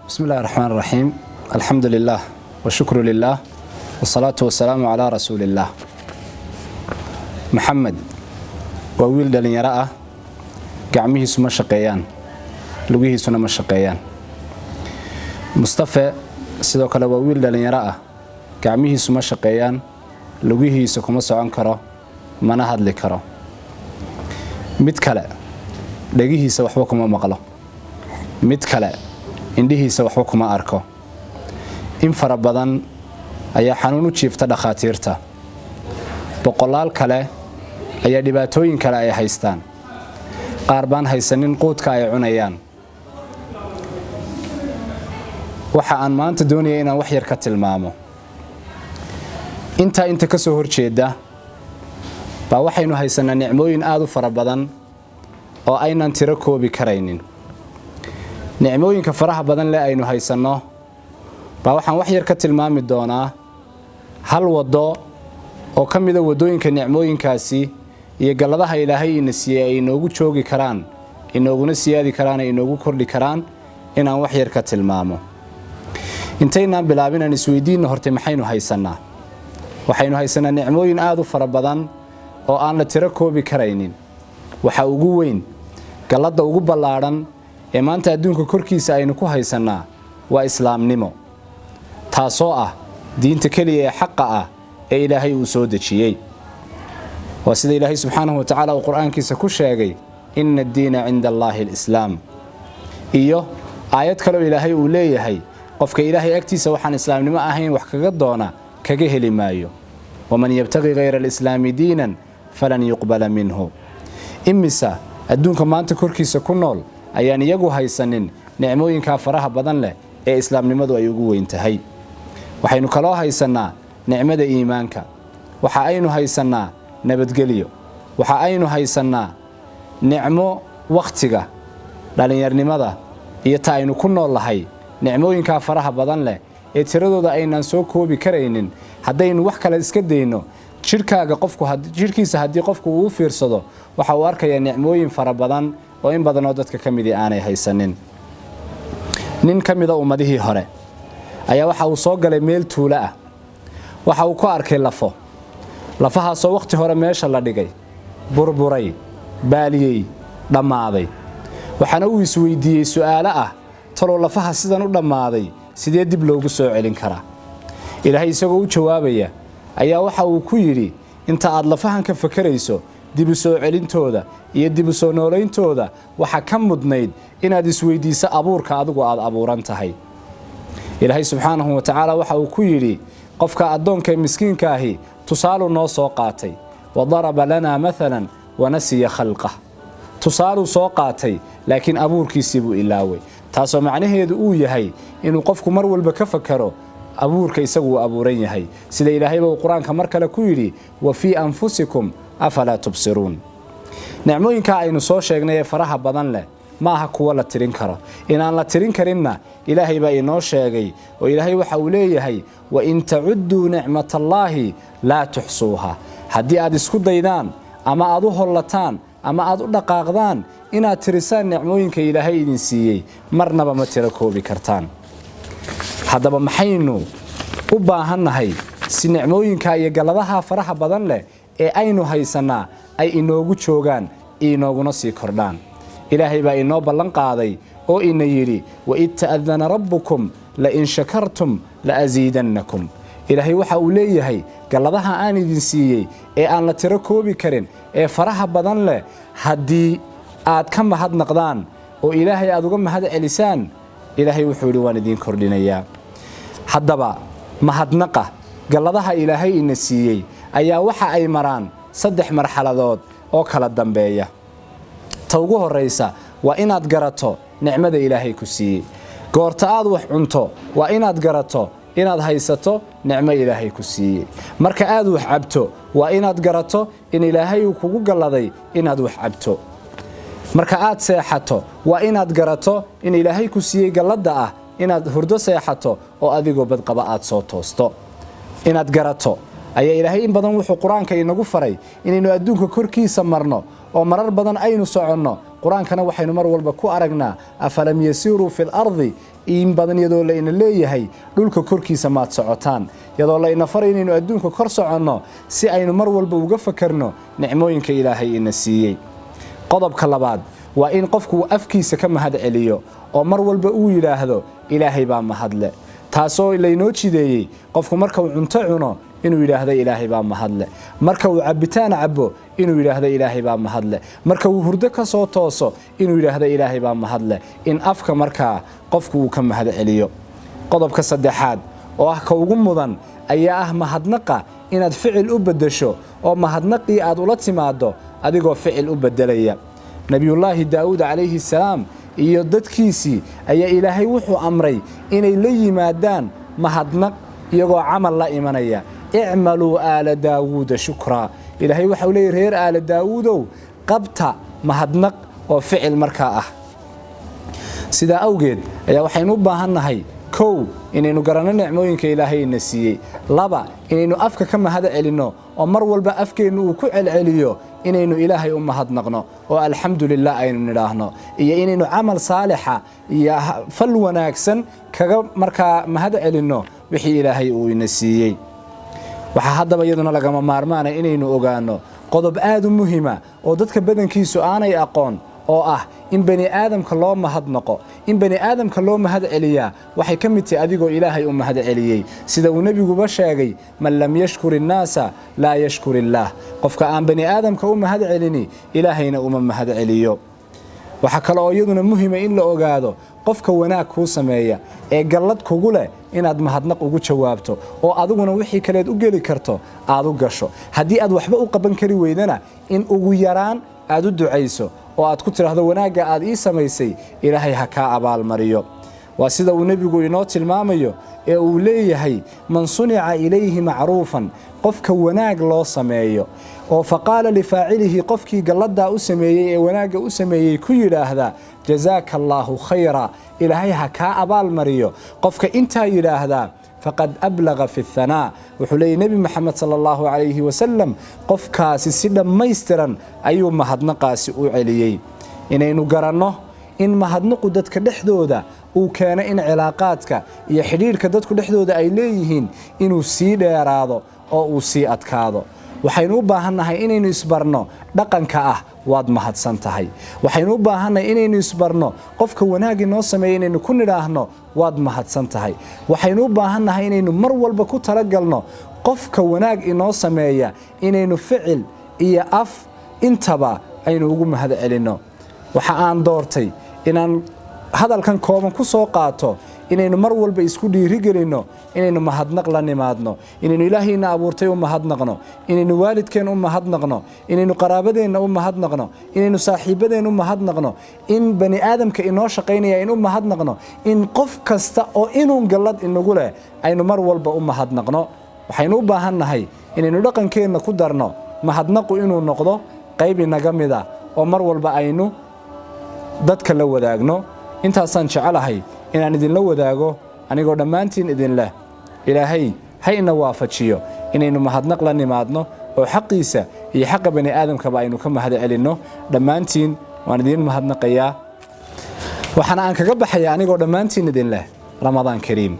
بسم الله الرحمن الرحيم، الحمد لله والشكر لله والصلاة والسلام على رسول الله. Maxamed waa wiil dhallinyaro ah. Gacmihiisu ma shaqeeyaan, lugihiisuna ma shaqeeyaan. Mustafe sidoo kale waa wiil dhallinyaro ah. Gacmihiisu ma shaqeeyaan, lugihiisa kuma socon karo, mana hadli karo. Mid kale dhegihiisa waxba kuma maqlo, mid kale indhihiisa waxba kuma arko. In fara badan ayaa xanuun u jiifta dhakhaatiirta, boqolaal kale ayaa dhibaatooyin kale ay haystaan, qaar baan haysanin quudka ay cunayaan. Waxa aan maanta doonaya inaan wax yar ka tilmaamo intaa inta ka soo horjeeda baa waxaynu haysanaa nicmooyin aada u fara badan oo aynan tiro koobi karaynin. Nicmooyinka faraha badan leh aynu haysanno baa waxaan wax yar ka tilmaami doonaa hal waddo oo ka mida waddooyinka nicmooyinkaasi iyo galladaha Ilaahay ina siiyey ay inoogu joogi karaan, inooguna siyaadi karaan, ay inoogu kordhi karaan, inaan wax yar ka tilmaamo. Intaynaan bilaabin, aan isweydiinno hortay: maxaynu haysannaa? Waxaynu haysanaa nicmooyin aada u fara badan oo aan la tiro koobi karaynin. Waxa ugu weyn, galladda ugu ballaadhan ee maanta adduunka korkiisa aynu ku haysannaa waa islaamnimo, taasoo ah diinta keliya ee xaqa ah ee Ilaahay uu soo dejiyey. Waa sida Ilaahay subxaanahu wa tacaala uu Qur-aankiisa ku sheegay: "إن الدين عند الله الإسلام." Iyo aayad kaleo Ilaahay uu leeyahay: "Qofka Ilaahay agtiisa waxaan islaamnimo ahayn wax kaga doona, kaga heli maayo." ومن يبتغ غير الإسلام دينا فلن يقبل منه. Imisa adduunka maanta korkiisa ku nool ayaan iyagu haysanin nicmooyinkaa faraha badan leh ee islaamnimadu ay ugu weyn tahay? Waxaynu kaloo haysannaa nicmada iimaanka. Waxa aynu haysannaa nabadgelyo. Waxa aynu haysannaa nicmo wakhtiga dhallinyarnimada iyo ta aynu ku nool lahay. Nicmooyinkaa faraha badan leh ee tiradooda aynaan soo koobi karaynin, haddaynu wax kale iska dayno, jidhkaaga qofku, jidhkiisa haddii qofku uu fiirsado, waxa uu arkayaa nicmooyin fara badan oo in badanoo dadka ka midii aanay haysanin. Nin ka mida ummadihii hore ayaa waxa uu soo galay meel tuulo ah. Waxa uu ku arkay lafo, lafahaasoo wakhti hore meesha la dhigay, burburay, baaliyey, dhammaaday. Waxaana uu isweydiiyey su'aalo ah: talow lafaha sidan u dhammaaday sidee dib loogu soo celin karaa? Ilaahay isagoo u jawaabaya ayaa waxa uu ku yidhi: "Inta aad lafahan ka fakarayso dib u soo celintooda iyo dib u soo noolayntooda, waxa ka mudnayd inaad isweydiiso abuurka adigu aad abuuran tahay." Ilaahay subxaanahu wa tacaala waxa uu ku yidhi qofka addoonka miskiinka ahi, tusaaluu noo soo qaatay: وضرب لنا مثلا ونسي خلقه. Tusaaluu soo qaatay, laakiin abuurkiisii buu ilaaway, taasoo macnaheedu uu yahay inuu qofku mar walba ka fakaro abuurka isagu uu abuuran yahay, sida Ilaahayba uu Qur-aanka mar kale ku yidhi: وفي أنفسكم أفلا تبصرون. Nicmooyinkaa aynu soo sheegnay ee faraha badan leh ma aha kuwo la tirin karo. Inaan la tirin karinna Ilaahay baa inoo sheegay, oo Ilaahay waxa uu leeyahay: وإن تعدوا نعمة الله لا تحصوها. Haddii aad isku daydaan ama aad u hollataan ama aad u dhaqaaqdaan inaad tirisaan nicmooyinka Ilaahay idin siiyey, marnaba ma tiro koobi kartaan. Haddaba maxaynu u baahannahay si nicmooyinka iyo galladaha faraha badan leh ee aynu haysannaa ay inoogu joogaan, inooguna sii kordhaan? Ilaahay baa inoo ballan qaaday oo ina yidhi: وإذ تأذن ربكم لئن شكرتم لأزيدنكم. Ilaahay waxa uu leeyahay: galladaha aan idin siiyey ee aan la tiro koobi karin ee faraha badan leh, haddii aad ka mahadnaqdaan oo Ilaahay aad uga mahad celisaan, Ilaahay wuxuu yidhi: "Waan idiin kordhinayaa." Haddaba mahadnaqa galladaha Ilaahay ina siiyey ayaa waxa ay maraan saddex marxaladood oo kala dambeeya. Ta ugu horraysa waa inaad garato nicmada Ilaahay ku siiyey. Goorta aad wax cunto, waa inaad garato inaad haysato nicmo Ilaahay ku siiyey. Marka aad wax cabto, waa inaad garato in Ilaahay uu kugu galladay inaad wax cabto. Marka aad seexato, waa inaad garato in Ilaahay ku siiyey galladda ah inaad hurdo seexato oo adigoo badqaba aad soo toosto. Inaad garato ayaa Ilaahay in badan wuxuu Qur-aanka inagu faray inaynu adduunka korkiisa marno oo marar badan aynu soconno. Qur-aankana waxaynu mar walba ku aragnaa afalam yasiiruu fi lardi, in badan iyadoo layna leeyahay dhulka korkiisa maad socotaan, iyadoo layna faray inaynu adduunka kor soconno si aynu mar walba uga fakarno nicmooyinka Ilaahay ina siiyey. Qodobka labaad waa in qofku uu afkiisa ka mahad celiyo oo mar walba uu yidhaahdo Ilaahay baa mahadle, taasoo laynoo jideeyey qofku marka uu cunto cuno inuu yidhaahdo Ilaahay baa mahadle, marka uu cabitaan cabo inuu yidhaahdo Ilaahay baa mahadle, marka uu hurdo ka soo tooso inuu yidhaahdo Ilaahay baa mahadle, in afka markaa qofku uu ka mahad celiyo. Qodobka saddexaad oo ah ka ugu mudan ayaa ah mahadnaqa inaad ficil u beddesho oo mahadnaqii aad ula timaaddo adigoo ficil u beddelaya. Nebiyullaahi Daa'uud calayhi salaam iyo dadkiisii ayaa Ilaahay wuxuu amray inay la yimaadaan mahadnaq iyagoo camal la imanaya. Icmaluu aala Daawuuda shukraa. Ilaahay waxau leeyay, reer aala Daawuudow, qabta mahadnaq oo ficil markaa ah. Sidaa awgeed ayaa waxaynu u baahannahay, kow, inaynu garanno nicmooyinka Ilaahay ina siiyey; laba, inaynu afka ka mahad celinno oo mar walba afkeennu uu ku celceliyo inaynu Ilaahay u mahadnaqno oo alxamdu lilah aynu nidhaahno, iyo inaynu camal saalixa iyo fal wanaagsan kaga markaa mahad celinno wixii Ilaahay uu ina siiyey. Waxaa haddaba iyaduna lagama maarmaana inaynu ogaanno qodob aad u muhima oo dadka badankiisu aanay aqoon, oo ah in bani aadamka loo mahadnaqo, in bani aadamka loo mahad celiyaa waxay ka mid tahay adigoo Ilaahay u mahad celiyey, sida uu nebiguba sheegay: man lam yashkur innaasa laa yashkur illaah. Qofka aan bani aadamka u mahad celini Ilaahayna uma mahad celiyo. Waxaa kale oo iyaduna muhima in la ogaado qofka wanaag kuu sameeya ee gallad kugu leh inaad mahadnaq ugu jawaabto oo adiguna wixii kaleed u geli karto aad u gasho. Haddii aad waxba u qaban kari weydana, in ugu yaraan aad u ducayso oo aad ku tidhaahdo wanaagga aad ii samaysay Ilaahay ha kaa abaalmariyo. Waa sida uu nebigu inoo tilmaamayo ee uu leeyahay: man sunica ilayhi macruufan, qofka wanaag loo sameeyo oo faqaala lifaacilihi, qofkii galladaa u sameeyey ee wanaagga u sameeyey ku yidhaahda jazaaka allaahu khayra, Ilaahay ha kaa abaalmariyo, qofka intaa yidhaahdaa faqad ablaga fi thanaa. Wuxuu leeyahy Nebi Maxamed sala allahu calayhi wasalam, qofkaasi si dhammaystiran ayuu mahadnaqaasi u celiyey. Inaynu garanno in mahadnaqu dadka dhexdooda uu keeno in cilaaqaadka iyo xidhiidhka dadku dhexdooda ay leeyihiin inuu sii dheeraado oo uu sii adkaado. Waxaynu u baahannahay inaynu isbarno dhaqanka ah waad mahadsan tahay. Waxaynu u baahannahay inaynu isbarno qofka wanaag inoo sameeya inaynu ku nidhaahno waad mahadsan tahay. Waxaynu u baahannahay inaynu mar walba ku talagalno qofka wanaag inoo sameeya inaynu ficil iyo af intaba aynu ugu mahad celinno. Waxa aan doortay inaan hadalkan kooban ku soo qaato inaynu mar walba isku dhiirigelinno inaynu mahadnaq la nimaadno, inaynu Ilaahayna abuurtay u mahadnaqno, inaynu waalidkeen u mahadnaqno, inaynu qaraabadeenna u mahadnaqno, inaynu saaxiibadeen u mahadnaqno, in bani aadamka inoo shaqaynaya in u mahadnaqno, in qof kasta oo inuun gallad inagu leh aynu mar walba u mahadnaqno. Waxaynu u baahannahay inaynu dhaqankeenna ku darno mahadnaqu inuu noqdo qayb inaga mid ah oo mar walba aynu dadka la wadaagno. Intaasaan jecelahay inaan idinla wadaago anigoo dhammaantiin idin leh Ilaahay ha ina waafajiyo inaynu mahadnaq la nimaadno oo xaqiisa iyo xaqa bani aadamkaba aynu ka mahad celinno. Dhammaantiin waan idiin mahadnaqayaa, waxaana aan kaga baxayaa anigoo dhammaantiin idin leh Ramadaan kariim.